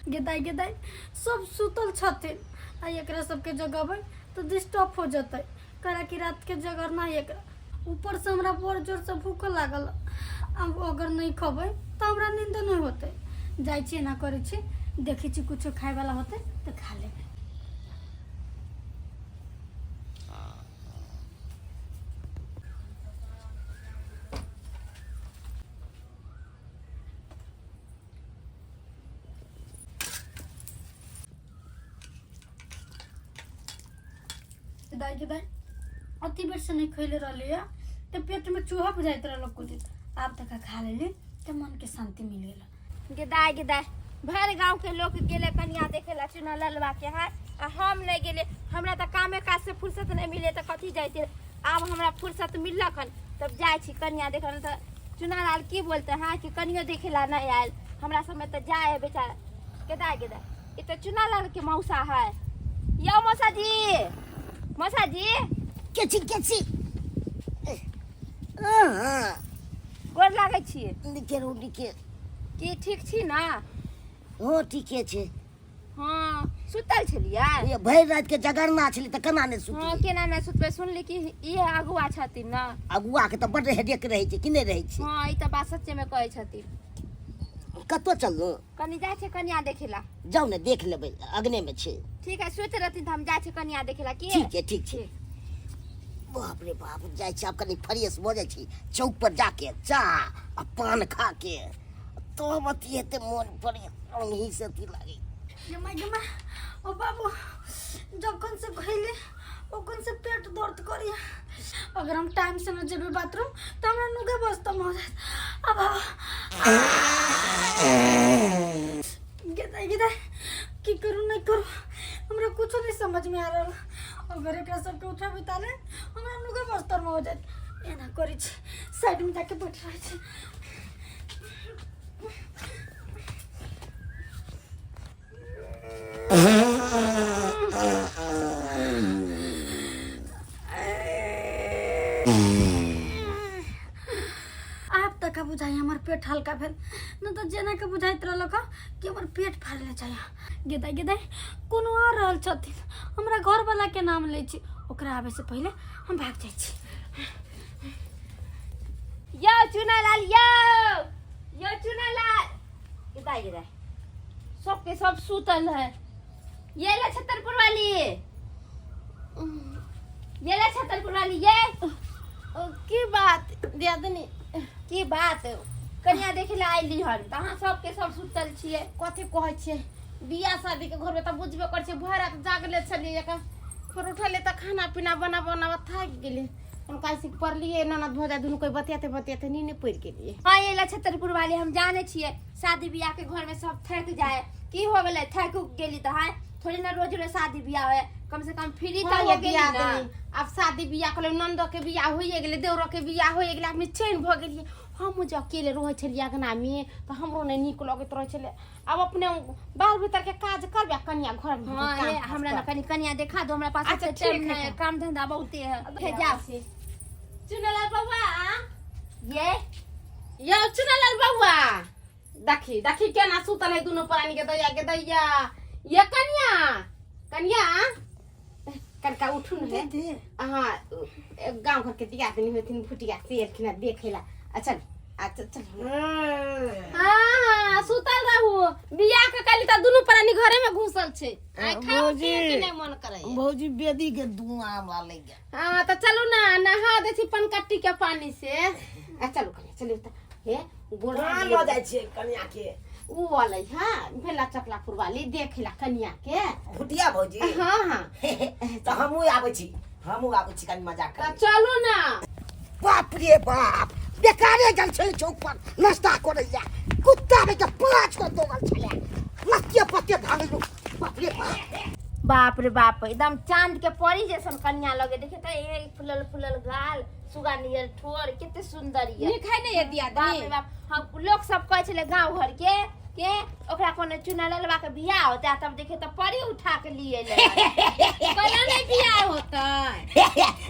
गेदाइ गेदाइ सब सुतल छथिन आ एकरा सबके जगाबै तऽ डिस्टर्ब हो जेतै काहे कि रात के जगरना है एकरा ऊपर से हमरा बड़ जोर से भूख लागल। आब अगर नहीं खबै तऽ हमरा नींद नहीं होतै। जाइ छी एना करै छी देखै छी कुछो खाय वाला होतै तऽ खा लेबै। दाइ के दाइ अति बेर से नहीं खैले रहली है तऽ पेट में चूहा बुझाइत रहल कुछ दिन, आब तक खा लेली तऽ मन के शांति मिल गेल। गेदाय गेदाय भरि गांव के लोग गेले कनिया देखे ला चुना ललवा के है आ हम नहीं गेले। हमरा तऽ कामे काज से फुर्सत नहीं मिले तऽ कथी जाइते। आब हमरा फुर्सत मिललक हन तब जाइ छी कनिया देखे ला। तऽ चुना लाल की बोलते हैं कि कनियो देखे ला नहीं आयल हमरा सब में तऽ जाए है बेचारा। गेदाय गेदाय ई तऽ चुना लाल के मौसा है। यौ मौसा जी, मौसा जी। के छी के छी? गोर लागै छी। नीके रहू नीके। की ठीक छी ना? हो ठीके छै। हाँ सुतल छलियै? ये भरि राति के जगरना छलै तऽ केना नहि सुतबै? हाँ केना नहि सुतबै। सुनली कि ई अगुआ छथिन ना? अगुआ के तऽ बड्ड हेडेक रहै छै कि नहि रहै छै? हाँ ई तऽ बात सच्चे में कहै छथिन। कतऽ चललहुँ? कनी जाइ छै कनिया देखे ला। जाउ ने देख लेबै अगने में छै। ठीक है सुति रहथिन तऽ हम जाइ छै कनिया देखे ला। की ठीक छै ठीक छै। बाप रे बाप जाइ छी आब कनी फ्रेश भऽ जाइ छी चौक पर जाके चाह आ पान खा के तब अथी हेतै मोन फ्रेश अंगही से अथी लागै। गे माय गे माय ओ बाबू जखन से खैली ओखन से पेट दर्द करिया। अगर हम टाइम से न जेबै बाथरूम तऽ हमरा नुके बस्तम हो जायत। आ बाबा गेदाइ गेदाइ की करू नहीं करू हमरा कुछो नहीं समझ में आ रहल। अगर एकरा सबके उठेबै ताले हमरा नुके बस्तर में हो जायत। एना करै छी साइड में जाके बैठ रहै छी। आब तक बुझाइ हमर पेट हल्का भेल न तऽ जेना के बुझाइत रहलक कि हमर पेट फाड़ले छै। गेदाइ गेदाइ कोनो आ रहल छथिन हमरा घरवाला के नाम लै छी ओकरा आबै से पहिले हम भाग जाइ छी। यौ चुनालाल यौ यौ चुनालाल। गेदाइ गेदाइ सबके सब सुतल है। ये ले छतरपुर वाली, ये ले छतरपुर वाली। ये की बात दियादनी? की बात कनिया देखे ला आइली हन तऽ अहाँ सबके सब सुतल छियै। कथी कहै छियै बियाह शादी के घर में तऽ बुझबे करै छियै भरि राति जागले छलियै एक फेर उठलियै तऽ खाना पीना बना बना थाकि गेलियै। हुनका ऐसे पड़लियै ननद भौजाइ दुनू कोइ बतियाते बतियाते नीने पड़ि गेलियै। हाँ ये ला छतरपुर वाली हम जाने छियै शादी बियाह के घर में सब थक जाए। की हो गेलै थक उक गेली तऽ हाँ थोड़ी ना रोज रोज शादी बियाह है कम से कम फ्री हाँ, तऽ हो ये गेली बियाह ना। देली। आब शादी बियाह कऽ ननदो के बियाह होइए गेलै देवरो के बियाह होइए गेलै आदमी चैन भऽ गेलियै। हम जे अकेले रहै छलियै अङ्गनामे तऽ हमरो नहि नीक लगैत रहै छलै। आब अपने बाहर भीतर के काज करबै आ कनिया घर में हाँ, काम ये काज हमरा ना करबै। कनी कनिया देखा दो हमरा पास अच्छा, ओते टाइम ठीक है, नहीं है, ठीक। काम धंधा बहुते है। अब हे जाओ। जाओ। चुनालाल बउआ। ये यौ चुनालाल बउआ देखी देखी केना सुतल है दुनू प्राणी के दैया के दैया। ये कनिया कनिया कनका उठू ने दीदी। हाँ गांव घर के दियादनी होथिन भुटिया से एलखिन हँ देखे ला। अच्छा अच्छा चल। हाँ हाँ सुतल रहू बियाह के काली तऽ दुनू प्राणी घरे में घुसल छै। आइ खाओ भौजी। पियो के नहि मन करे। भौजी बेदी के धुआं हमरा लागि गेल। हाँ तऽ चलू ना नहा दै छी पनकट्टी के पानी से। आ चलू कनिया चलू तऽ हे गोड़ कहाँ लऽ जाइ छियै कनिया के? उ वाले हाँ भेला चकलापुर वाली देखेला कनिया के। भुटिया भौजी? हाँ हाँ। तऽ हमहूँ आबै छी हमहूँ आबै छी कनि मजाक तऽ करै। चलू ना। बाप रे बाप बेकारे गेल छलै चौक पर नाश्ता करैया कुत्ता बेटा 5 गो दौड़ल छलै लत्ते पत्ते भागल। बाप रे बाप। बाप रे बाप एकदम चांद के परी जैसन कन्या लगे देखे तऽ ये फुलल फुलल गाल सुगा नियर ठोर कते सुंदर ये। नीक है ने ये दियादनी? बाप रे बाप हम लोग सब कहै छलै गांव घर के के ओकरा कोनो चुना ललवा के बियाह होतै तब देखे तऽ परी उठा के लिए एलै। कोना नहि बियाह होतै?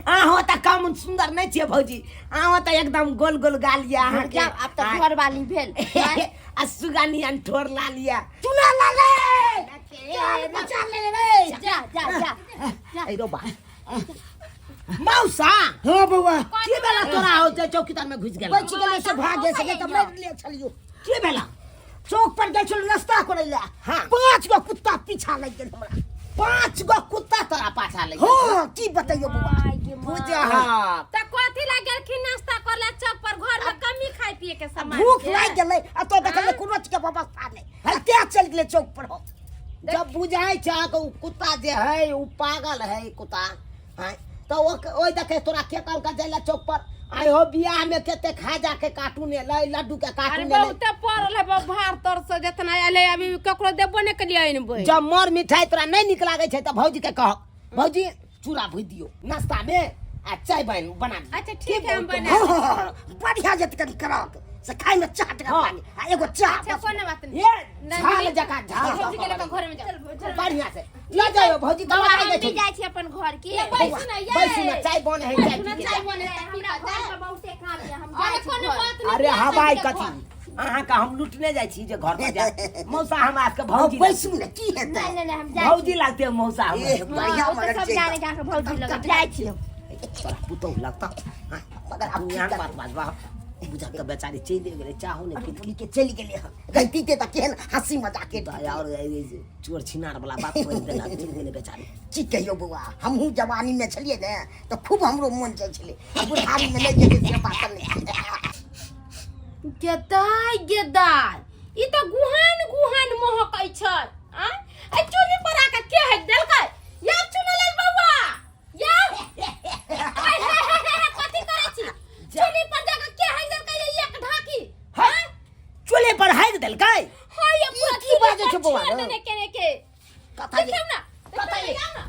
अहाँ तऽ कम सुंदर नहि छियै भौजी अहाँ तऽ एकदम गोल गोल गाल यऽ अहाँके। जाउ आब तऽ घर वाली भेल। आ सुगानी अन ठोर ला लिया चुना ला ले जान बचा ले रे जा जा जा ए रो बा मौसा हां बौआ की भेला तोरा हो जे चौकीदार में घुस गेल बच गेलै से भागे सके तऽ मारि ले छलियो की भेला चौक पर गेल छलहुँ नाश्ता करै लए हाँ। पाँच गो कुत्ता पीछा लागि गेल हमरा पांच गो कुत्ता तोरा पाछा लग गेल। हाँ की बतैयो बौआ बुझा त कथी ला गेलखिन नाश्ता करला चौक पर घर में कमी खाय पिए के सामान भूख के? लागि गेलै आ तो देखलियै कोनो चीज के व्यवस्था नहि आ तें चलि गेलै चौक पर हम जब बुझाइ छै अहाँके ओ कुत्ता जे है ओ पागल है कुत्ता हैं तऽ ओहि देखे तोरा के कहलका जाय ला चौक पर आइ हो बियाह में कते खाजा के कार्टून एलै लड्डू के अरे कार्टून एलै बहुते पड़ल है भार तर से जितना आयल है अभी ककरो देबो नहीं के लिए अनबै जब मर मिठाई तोरा नहीं निक लागै छै तऽ भौजी के कह भौजी चूड़ा भुज दियौ नाश्ता में आ चाय बन बना दियौ अच्छा ठीक है हम बना हाँ, हाँ, हाँ, बढ़िया जेत कनी करक से खाय में चाट हाँ। पानी आ एगो चाह अच्छा बस। कोनो बात नहीं ये झाल जकाँ झाल भौजी के लऽ कऽ घर में जाओ बढ़िया से लऽ जाइयो भौजी बौआ दवा हम दे भी जाइ छी अपन घर के बैसू ना ये बैसू ना चाय बन है चाय पी के चाय जा। बने है, हमरा घर पर बहुते काम यऽ हम जाइ अरे छी कोनो घर। बात नहीं अरे हवाई कथी अहाँके हम लुटने जाइ छी जे घर पर जा मौसा हमरा सबके हाँ, भौजी बैसू ने की हेतै नहि नहि नहि हम जाइ भौजी लागते मौसा हमरा एह, बढ़िया हाँ, ओ तऽ मगर सब छै जाने के अहाँके भौजी लग जाइ छी हम तोरा पुतहु लगता हाँ, मगर आब तू की एहन करबै? बात बाजबा बुझा के बेचारी चलि गेलै चाहो नहि पीलकै पी के चलि गेलै हन गलती के तऽ केहन हंसी मजाक के तऽ और ई जे चोर छिनार वाला बात कहि देलक चलि गेलै बेचारी की कहियो बौआ हमहूँ जवानी में छलियै ने तऽ खूब हमरो मोन जाइ छलै आ बुढ़ारी में नहि जेतै से बात नहि गेदाय गेदाय ई तऽ गुहान गुहान महकै छै आ ए चुल्ही पर आके के हक देलकै या चुनल बौआ या हाय हाय हाय हाय कथी करै छी चुल्ही पर जाके के हक देलकै ये एक ढाकी हाय चूल्हे पर हाइक देलकै हां ये पूरा की बाजै छौ बौआ छोड़ देने केने के कथा देखियौ ना कथा देखियौ ना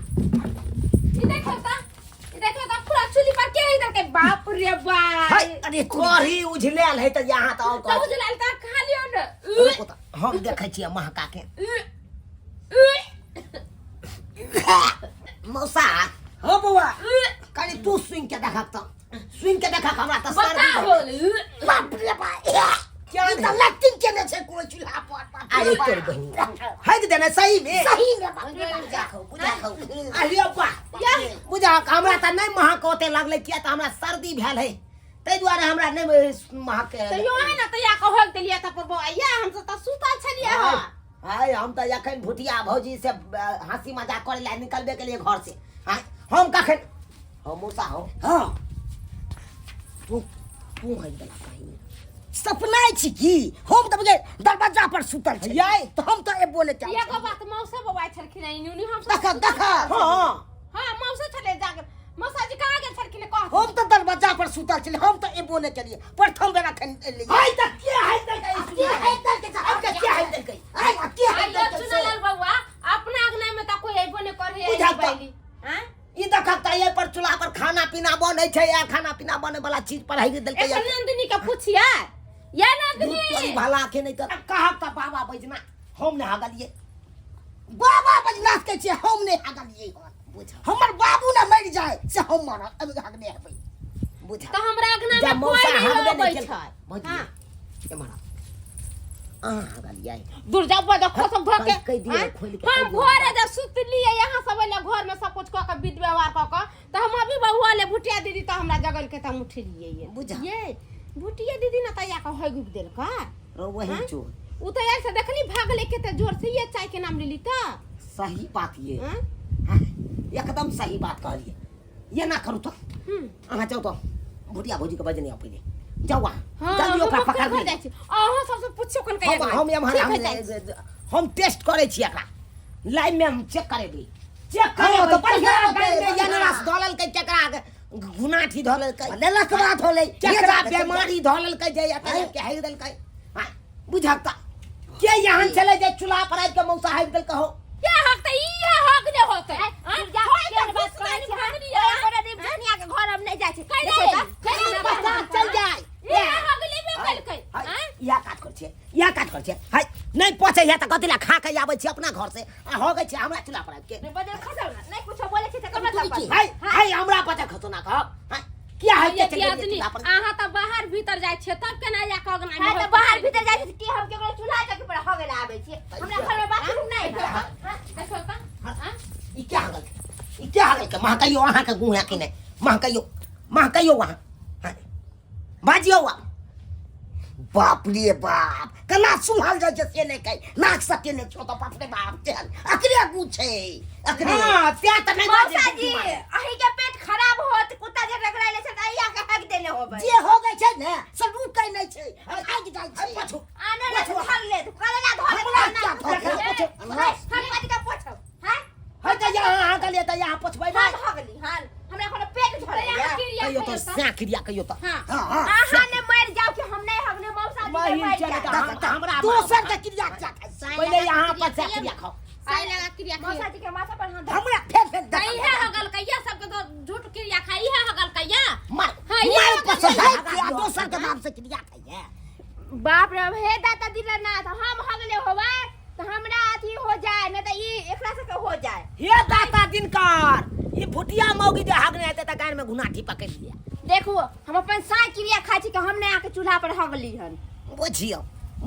ई देखियौ त ई देखियौ त पूरा चुल्ही पर के हक देलकै बाप रे बाप हाय अरे कढ़ी उझलायल है तऽ यहाँ तऽ और तब उजलाल त खा लियौ ने रुको तऽ, हम देखै छियै महका के मौसा हाँ बौआ कनि तू सुनि के देखक तऽ सुनि के देखक हमरा तऽ सर्दी बता भऽ गेल। होल बाप रे बाप क्या ई तऽ लैट्रिन केने छै कोइ चूल्हा पर बाप रे अरे बाप। तोर बहिन हक देने सही में सही में बाप रे बाप बुझा बुझा अरे बा बुझा हमरा तऽ नहि महक ओते लगलै किया तऽ हमरा सर्दी भेल है ताहि दुआरे हमरा नहि महक तऽ यो है ना तैया कह देलियै तऽ पर बौआ या हम सब तऽ सुतल छलियै हँ हाय हम तऽ एखन भुटिया भौजी से हंसी मजाक करे ला निकलबे के लिए घर से हाय हम कखन हम मौसा हो हाँ तू तू है देला कहीं सपना छी की हम तऽ बुझे दरवाजा पर सुतल छी यै। तऽ हम तऽ एबो नहि चाहै एगो बात मौसा बौआ छलखिन हँ नुनू हम सब देख देख हाँ हाँ मौसा छलै जाके मौसा जी कहाँ गेल छलखिन कह हम तऽ दरवाजा पर सुतल छली हम तऽ एबो नहि केलियै प्रथम बेर अखन एलियै हाय तऽ के हाय देलकै के हाय देलकै से हम के के हाय देलकै आय आ के हाय आइयो देलकै से? चुनलाल बौआ अपना अंगना में तऽ कोई अइबो नहि करे बुझल तऽ। आँय ई देखक तऽ एहि पर चूल्हा पर खाना पीना बनै छै या खाना पीना बनै वाला चीज पर हाय देलकै एखन नंदिनी के पूछिया या नंदिनी भला के नहि तऽ कहक तऽ बाबा बैजना हम नहि हगलियै बाबा बजनाथ के छियै हम नहि हगलियै हन बुझ हमर बाबू ने मरि जाय से हम मरल अभी हगने हेबै बुझ तऽ हमरा अंगना जब में मौसा कोई नहीं हगबे अबै नहि केलकै छै भौजी हाँ। एम्हर आउ। अहाँ हगलियै दूर जाओ बजा खसम धो के कहि दियौ, आँय? खोलि के हम कहि दियौ। घरे जब सुतलियै यहाँ सब एलै घर में सब कुछ कऽ के विध व्यवहार कऽ के तऽ हम अभी बउआ ले भुटिया दीदी तऽ हमरा जगल के तऽ हम उठलियै ये बुझा। ये भुटिया दीदी ना तैया के होय गुप देलका रौ वही हाँ? चोर उ तऽ ऐसे देखली भागले के तऽ जोर से ये चाय के नाम लेली तऽ सही बात ये हाँ? हाँ, एकदम सही बात कहलिए ये ना करू तो हम्म। अहाँ जाउ तो भुटिया भौजी के बजने आउ पहिले जाउ अहाँ हाँ, जल्दी ओकरा हम पकड़ घर लिअ। जाइ छी अहाँ सबसँ पूछियो कोन हम हम एम्हर ठीक है, जाइ छी। हम टेस्ट करै छी एकरा लाइव में हम चेक करेबै चेक हाँ, करेबै तऽ बढ़िआँ केकरा होतै, गाय में बढ़िआँ। अनारस धऽ लेलकै केकरा घुनाठी धऽ लेलकै लेलक बात होलै केकरा बेमारी धऽ लेलकै जे एतऽ के हेग देलकै हाँ, बुझक तऽ के यहाँ चले जे चूल्हा पर आबि के मौसा हेग देलकै हो के हक तऽ ई हक ने होतै आँय, आँय? दुर्गा, होय केहन तऽ बात घुस करै छी, भागली, हाँ? भागली, ओए, गोरा देव जनिया के घर हम नहि जाइ छी। कैला देखो रे, तऽ, कैला हमरा बच्चा बात चल जाय ई हक लेबे केलकै आँय? इएह काज करै छियै इएह काज करै छियै हाय नहि पचै है तऽ कथी लए खा के आबै छी अपना घर से आ हो गई छी हमरा चूल्हा पर आबि के नहि, बजल खसाउ ना, नहि कुछो बोलै छी तकर मतलब की हाय हाय हमरा पता खतो ना कहब हाय किया है ये के चल गेलियै आदमी चूल्हा पर अहाँ तऽ बाहर भीतर जाइ छियै तब केना जा कऽ अंगना में हाँ, तऽ होइत बाहर छै? भीतर जाइ छी तऽ की हम केकरो चूल्हा के महकैयो अहाँके गुह है कि नहि महकैयो महकैयो अहाँ हाँ। बाजियौ आब बाप रे बाप केना सुनल जाइ छै से नहि कहि नाक सके नहि छौ तऽ बाप रे बाप चल अकरे गु छै अकरे हाँ तें तऽ नहि बाजै मौसा जी अहीं के पेट खराब होत कुत्ता जे रगड़ाइले छै तऽ अहीं के हक देने होबै जे हो गई छै ने से रुकै नहि छै भागि जाइ छै पाछू आने ले धर ले करेला धर हमरा क्या धर हम कथी के पोछब हैं है तऽ यहाँ अहाँ गेलियै तऽ यहाँ पोछबै हम नहि हगली हन हमरा कोनो पेट झड़ैया कहियो तऽ सैं क्रिया कहियो तऽ हाँ हाँ हाँ अहाँ ने मर जाओ कि हम नहीं हगने मौसा जी के बहिन मर चले जाओ तऽ हम- तऽ हमरा दोसर के क्रिया क्या खाइ छै? पहिले यहाँ पर सैं क्रिया खाओ साई लगा क्रिया खाइए मौसा जी के माथा पर हाथ हमरा फेर फेर त इहे हगल कैया सबके तो झूठ क्रिया खाई इहे हगल कैया मार हाँ, ये मार हो पसंद गई। है कि दोसर के नाम से क्रिया खाइ है बाप रे हे दाता दिलनाथ हम हगले होबै तो हमरा अथी हो जाए नहीं तो ई एकरा से के हो जाए हे दाता दिनकर ई भुटिया मौगी जे हगने हेतै तऽ गान में घुनाठी पकड़ि लिया देखू हम अपन साई क्रिया खाइ छी कि हम नहीं आके चूल्हा पर हगली हन बुझियौ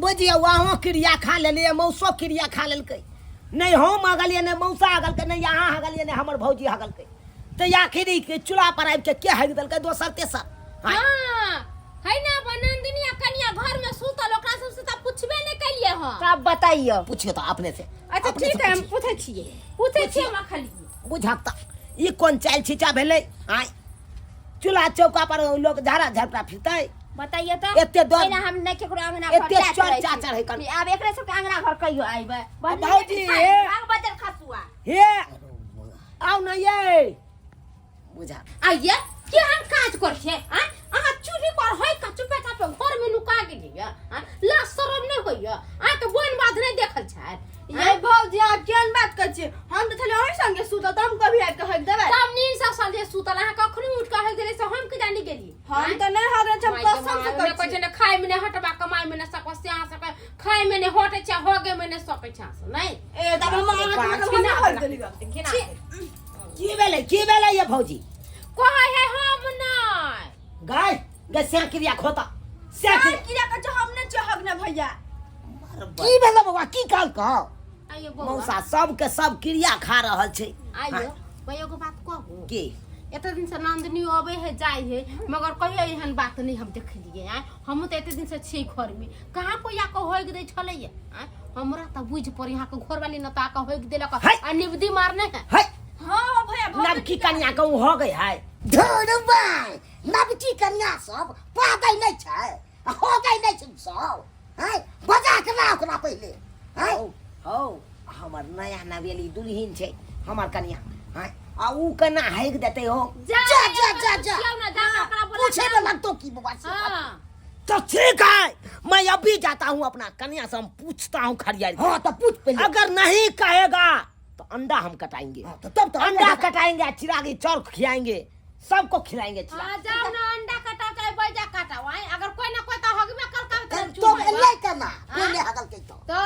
बुझियौ अहूँ क्रिया खा लेलियै मौसो क्रिया खा लेलकै नहि हम हगलियै नहि मौसा हगलकै नहि अहाँ हगलियै नहि हमर भौजी हगलकै तऽ आखिर ई चूल्हा पर आबि के के हगि देलकै दोसर तेसर हाँ है ना अपन नंदिनी आ कनिया घर में सुतल ओकरा सब से त पूछबे नहीं कलिए हां तब बताइयो पूछियो तऽ अपने से अच्छा अपने ठीक से है हम पूछियौ। पूछै छियै पूछे छियै हम खाली बुझक तऽ ई कोन चालि छिचा भेलै आँय चूल्हा चौका पर लोक झाड़ा झपटा फिरतै बताइयो तो एते दर- एना हम नहीं केकरो अंगना घर एते जाइत चर रहै छी। चाचर है कन। आब एकरे सबके अंगना घर कहियो आइबै भौजी, हे। भाग बजल खसुआ हे आउ ने ये बुझा आइए कि हम काज कर छियै आँ अहाँ चूल्ही पर होय का चुपे चापे घर में नुका गेलियै आँ लाज शरम नहि होइए अहाँके बोन बाध नहि देखल छै ये भौजी आप केहन बात करै छियै हम तऽ छलियै अहीं संगे सुतल तऽ हम कभी आबि कऽ हगि देबै तब नींद से सजे सुतल अहाँ कखनी उठ के हगि देलियै से हम के जानी गेलियै हम तऽ नहि हगने छी हम कसम से कहै कहै छै छी ने खाय में नहि हटबा कमाय में नहि सकबा से अहाँ सबके खाय में नहि हटै छै होगे में नहि सकै छै अहाँ सब नहि ए तब हम अहाँके मतलब हम नहि हगि देलियै घिना की भेलै की भेलै ये भौजी कहै है हम नहि गाय गाय श्या क्रिया खोता श्या हम क्रिया किया कहै छै हम नहि छियै हगने भैया की भेलै बौआ की कहल कह आइयो बौआ मौसा सबके सब क्रिया खा रहल छै आइयो बौआ एगो बात कहू की एते दिन से नंदनी अबै है जाइ है मगर कहियो एहन बात नहीं हम देखलिए आँय हमहूँ तऽ एते दिन से छियै घर में कहाँ कोई आके होइक दै छलैया आँय हमरा तऽ बुझि पड़े यहाँ के घरवाली न तऽ आके होइक देलक है। आ निबदी मारने है है हाँ भैया भौजी नवकी कन्या के हो गई है धुरबाय नवकी कन्या सब पागल नहि छै आ हो गई नहि छै सब हैं बजा के ला ओकरा पहिले हैं हौ हौ हमर नया नवेली दुल्हिन छै हमर कन्या हैं आ ऊ केना हैक देतै हो जा जा जा जा जा पुछियौ ना जा के ओकरा बोला पूछे में लगतो की बौआ से हाँ तो ठीक है मैं अभी जाता हूँ अपना कन्या से हम पूछता हूँ खरियार हाँ तो पूछ पहले अगर नहीं कहेगा तो अंडा हम कटाएंगे हाँ, तो तब तो अंडा कटाएंगे आ चिरागी चौर खिलाएंगे सबको खिलाएंगे चिराग हाँ जाओ ना अंडा कटाओ चाहे बैजा कटाओ आए अगर कोई ना कोई तो हगबे कल का तो नहीं करना कोई नहीं हगल के तो तो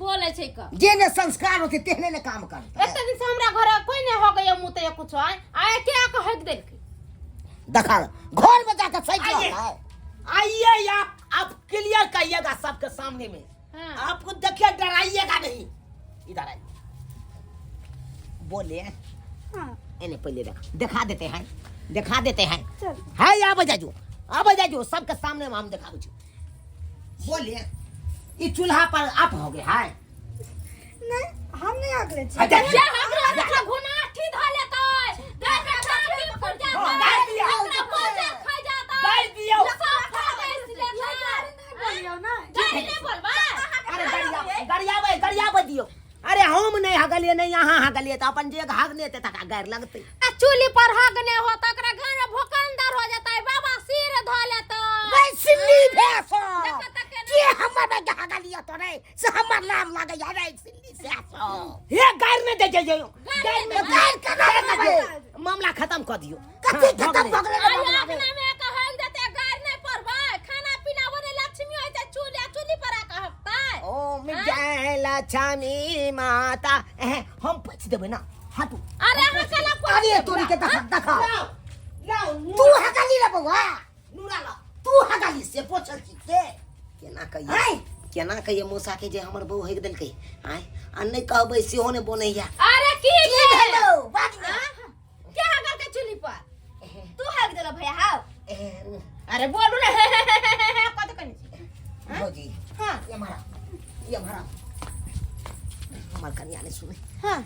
बोले छै क जेने संस्कार होते तेहने ने काम करता एते दिन से हमरा घर कोई नहीं हो गया मुँह ते कुछ आए आए के आके हग देलकै देखा घर में जाकर सही आइए। है आइए आप आप क्लियर कहिएगा सबके सामने में हाँ। आपको देखिए डराइएगा नहीं इधर आइए बोले हाँ इन्हें पहले देखा दिखा देते हैं दिखा देते हैं चल। है आब जाजू आब जाजू सबके सामने में हम दिखाबै छी बोले ई चूल्हा पर आप हो गए है नहीं हम नहीं हगले छियै अच्छा, जे हमरा देखला घुनाठी ध लेतै गाय के छाती फूट जातै गाय दियौ। हमरा बोझा खा जातै गाय दियौ। सब खा बेच लेतै नहीं बोलियौ ना गाय नहीं बोलबै अरे गरिया गरियाबै गरियाबै दियौ अरे हम नहीं हगलिए नहीं यहाँ हगलिए तो अपन जे हगने ते तका गारि लगतै आ चूल्ही पर हगने हो त ओकरा घर में भोकंदर हो जातै बाबा सिर ध लेतै बै सिल्ली भैंस देखो तऽ केना- के हमर बेटा हगलियो तो रे से हमर नाम लागे या रे सिल्ली भैंस हे गारि नहि दै जइयौ गारि नहि गारि केना देबै मामला खत्म कऽ दियौ कथी हाँ, भऽ खत्म गेलै। भऽ गेलै रे आइ मामला रे? अंगना में के हग देतै गारि नहि पड़बै खाना पीना बने लक्ष्मी होइ छै चूल्हा चूल्ही पर आके हगतै ओम जय लक्ष्मी माता एहे, हम पूछि देबै ना हटू अरे अहाँ केना अरे तोरी के देखा देखा लाओ लाओ तू हगली रे बौआ नूरा लाओ तू हगली से पोछल छी से केना कहिए हाय केना कहिए मौसा के जे हमर बहू हगि देलकै आँय आ नहि कहबै सेहो नहि बनैया अरे की की भेल भेलौ बाज ने अरे बोलू ने हे हे हे हे हे कथी करै छी भौजी हाँ ये हमारा, ये हमारा, हमर कनिया ने सुने। हाँ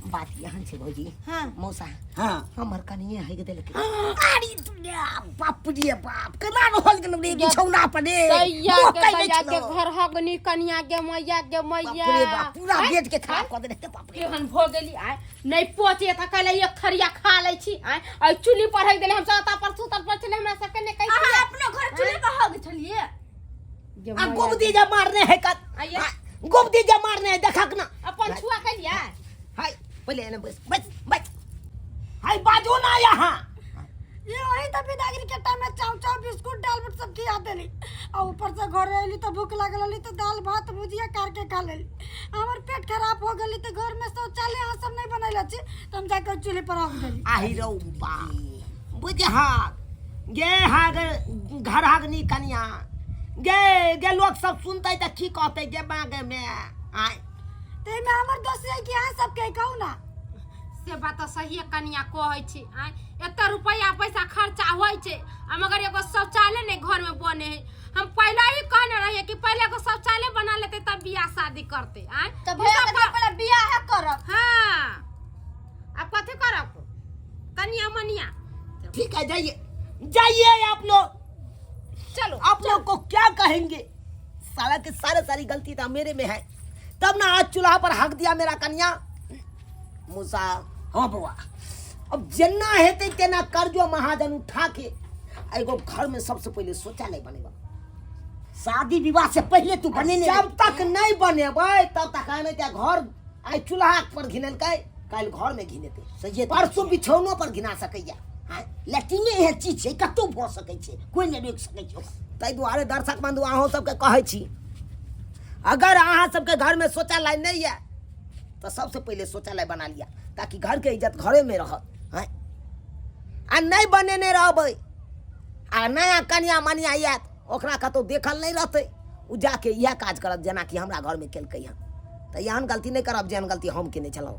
बात यहाँ छै भौजी। हाँ। मौसा। हाँ। हमर कनिया है देलक। अरे दुनिया, बाप रे बाप, केना रहल गेल रे बिछौना पर रे। दैया मुँह के कैले दैया के छलौ। घर हगनी कनिया के मैया के मैया। बाप रे बाप, पूरा बेड के खराब कऽ देने, बाप रे। केहन भऽ गेली आय, नहि पोचे तऽ कहले एक थरिया खा लै छी आय, आ चुल्ही पर हगि देले। हम सब पर सुतल पर छलै, हमरा सबके नहि कहै अहाँ अपनो घर चूल्हे पर हग छलियै? आ गुबदी जे मारने है कत आइए। गुबदी जे मारने है देखक ना। अपन छुआ कलिया। हाय, पहिले एने बैस बैस बैस। हाय, बाजू ना यहाँ। ये वही त बिदागरी के टाइम में चाव चाव बिस्कुट दाल सब खिया देली, आ ऊपर से घरे अइली त भूख लागल हली त दाल भात भुजिया कार के खा लेली। हमर पेट खराब हो गेली त घर में शौचालय अहाँ सब नहीं बनैले छी त हम जाके चूल्हे पर हग देली। आहि रौ बा, बुझ गे हाग घर हागनी कनिया गे, गे लोग सब सुनते त की कहते गे बागे में आय। ते में हमर दोष है कि अहाँ सब के कहू ना? से बात तऽ सहिए कनिया कहै छी आय, एते रुपैआ पैसा खर्चा होइ छै आ मगर एगो शौचालय नहि घर में बने है। हम पहले ही कहने रहिए कि पहले एगो शौचालय बना लेते तब बियाह शादी करते आय। तऽ भैया के पहले बियाह करब। हाँ, अब कथी करब कनिया मनिया? ठीक है, जाइए जाइए आप लोग। चलो। आप लोग को क्या कहेंगे, साला के सारे सारी गलती था मेरे में है, तब ना आज चूल्हा पर हक दिया मेरा कन्या मूसा। हाँ बउआ, अब जेना हेतै तेना कर्जो महाजन उठा के एगो घर में सबसे पहले शौचालय बनेबा। शादी विवाह से पहले तू बनेने। जब तक नहीं बनेबै तब तक आने ते घर आइ चूल्हा पर घिनेलकै, काल्हि घर में घिनेतै, सही। परसों बिछौनो पर घिना सकैया। हाँ, लैट्रिने एहन चीज छै कतौ भऽ सकै छै, कोइ नहि रोकि सकै छै ओकरा। ताहि दुआरे दर्शक बंधु अहूँ सबके कहै छी, अगर अहाँ सबके घर में शौचालय नहीं है तो सबसे पहले शौचालय बना लिया ताकि घर के इज्जत घरे में रहत। हैं, आ नहीं बनेने रहबै आ नया कनिया मनिया आयत ओकरा कतौ देखल नहीं रहतै, उ जाके इएह काज करत जेनाकि हमरा घरमे केलकै हन। तऽ एहन गलती नहि करब जेहन गलती हम केने छलहुँ।